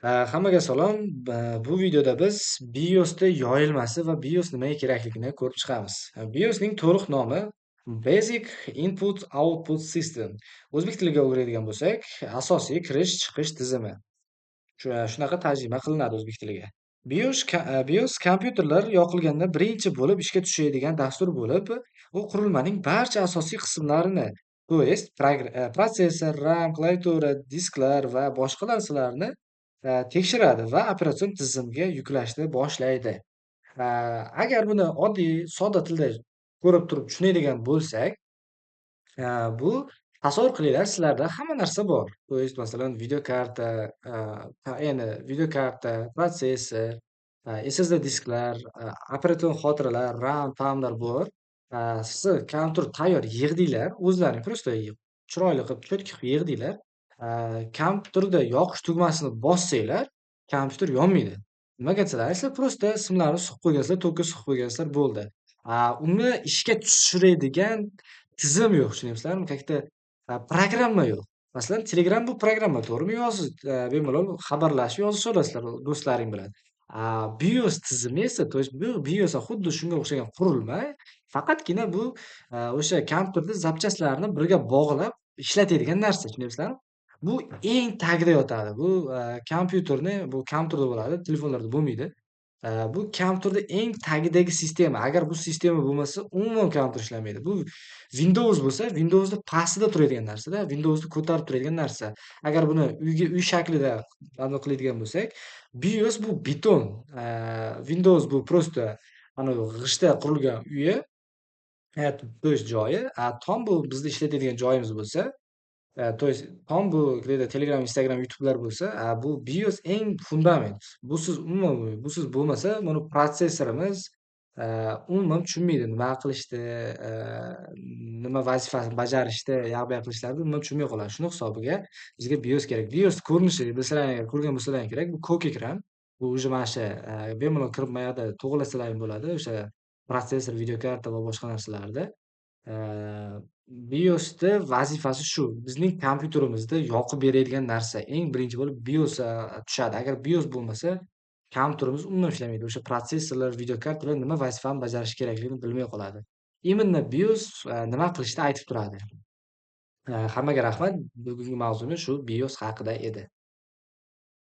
Hammaga salom. Bu videoda biz BIOSni yoyilmasi va BIOS nimaga kerakligini ko'rib chiqamiz. BIOSning to'liq nomi Basic Input Output System. O'zbek tiliga o'giradigan bo'lsak, asosiy kirish-chiqish tizimi. Shunaqa tarjima qilinadi o'zbek tiliga. BIOS kompyuterlar yoqilganda birinchi bo'lib ishga tushadigan dastur bo'lib, u qurilmaning barcha asosiy qismlarini, то есть protsessor, RAM, klaviatura, disklar va boshqa narsalarni tekshiradi va operatsion tizimga yuklashni boshlaydi. Agar buni oddiy, sodda tilda ko'rib turib tushunadigan bo'lsak, bu tasavvur qilinglar, sizlarda hamma narsa bor. То есть, masalan, videokarta, ya'ni videokarta, protsessor, SSD disklar, operatsion xotiralar, RAM, PAMlar bor. Siz kompyuter tayyor yig'dinglar, o'zlaring просто chiroyli qilib, чётко qilib yig'dinglar. Kompyuterda yoqish tugmasini bossanglar, kompyuter yonmaydi. Nimaga desalar, sizlar просто simlarni suqib qo'ygansizlar, tokka suqib qo'ygansizlar, bo'ldi. Uni ishga tushiradigan tizim yo'q, tushunyapsizlarmi? Как-то programma yo'q. Masalan, Telegram bu programma, to'g'rimi? Yozib, bemalol xabarlashib yozisha olasizlar do'stlaring bilan. BIOS tizimi esa, то есть bu BIOS ham xuddi shunga o'xshagan qurilma, faqatgina bu o'sha kompyuterda запчасть larni birga bog'lab ishlatadigan narsa, tushunyapsizlarmi? Bu eng tagida yotadi. Bu kompyuterni, bu kompyuterda bo'ladi, telefonlarda bo'lmaydi. Bu kompyuterda eng tagidagi sistema. Agar bu sistema bo'lmasa, umuman kompyuter ishlamaydi. Bu Windows bo'lsa, Windowsni pastida turadigan narsada, Windowsni ko'tarib turadigan narsa. Agar buni uyga uy shaklida anaqa qiladigan bo'lsak, BIOS bu beton, Windows bu просто anavi g'ishtda qurilgan uyi, то есть joyi, tom bu bizni ishlatadigan joyimiz bo'lsa, то есть tom bu где Telegram, Instagram, YouTube'lar bo'lsa, bu BIOS eng fundament. Busiz umuman bo'lmaydi. Busiz bo'lmasa, buni protsessorimiz umuman tushunmaydi. Nima qilishni, nima vazifasini bajarishni, yoq-bu yoq qilishlarini umuman tushunmay qoladi. Shuni hisobiga bizga BIOS kerak. BIOS ko'rinishi bilsalaring agar, ko'rgan bo'lsalaring kerak, bu ko'k ekran. Bu уже mana shu bemalol kirib mana yoqda to'g'rilasalaring bo'ladi. O'sha protsessor, videokarta va boshqa narsalarni. BIOSni vazifasi shu, bizning kompyuterimizda yoqib beradigan narsa. Eng birinchi bo'lib BIOS tushadi. Agar BIOS bo'lmasa, kompyuterimiz umuman ishlamaydi. O'sha protsessorlar, videokartalar nima vazifani bajarishi kerakligini bilmay qoladi. Именно BIOS nima qilishni aytib turadi. Hammaga rahmat. Bugungi mavzumiz shu BIOS haqida edi.